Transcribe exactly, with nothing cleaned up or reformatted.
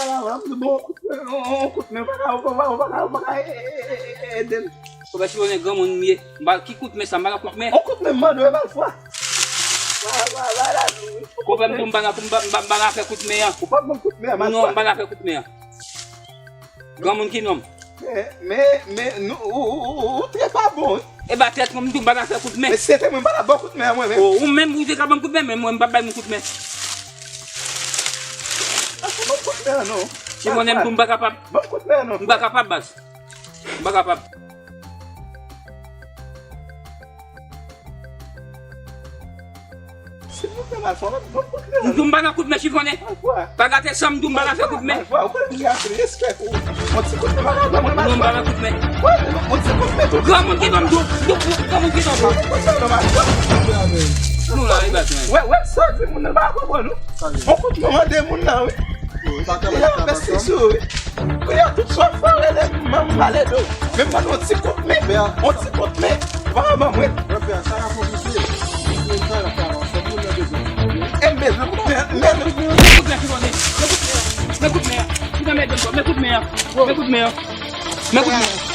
Bon, on kout men, on kout men, ou pa ka, ou pa ka, ou pa ka, ou pa ka ede m. Kòman si konnen granmoun m ye? M ba, ki kout men sa? M ba nan kout men. On kout men, m mande w, e pa l fwa. Kòman m tou m ba nan, m ba, m ba, m ba nan afè kout men an? Ou pa ban m kout men an, m ba l fwa. Non, m ba nan afè kout men an. Granmoun ki nonm. Men, men, men, nou, ou, ou, ou, ou trè pa bon, wi. E ba tèt mwen, m tou m ba nan afè kout men. Men si se te mwen, m pa t ap ba w kout men an, mwen menm. O, ou menm, ou te ka ban m kout men, men mwen, m p ap bay moun kout men. Ban m kout men an, non. Si mwen menm tou, m pa kapab. Ban m kout men an, non. M pa kapab, baz. M pa kapab. Si nou fè mal fò, ban m kout men an, non. M tou m pa nan kout men, chifone. Pa gate san m, m tou m pa nan fè kout men. Mal fò, ou konnen m gen anpil respè pou ou. On ti kout men, pa ka ban mwen mal fò. Non, m pa nan kout men. Wè, on ti kout men tou. Granmoun ki ban m tou, tou, tou, granmoun ki ban m tou. Kout men an, mal fò. Nou la, e baz mwen. Wè, wè, sa di moun nan pa konprann, non. On kout men mande moun nan, wi. Yo, mèsi sou, wi. Kounye a tout sa w fè, w rele m, m pale de w. Men m ban nou yon ti kout men. Yon ti kout men. Ou pa ka ban mwen. E m bezwen kout men. Men kout men, men kout men. Men kout men. Men kout men. Men kout men.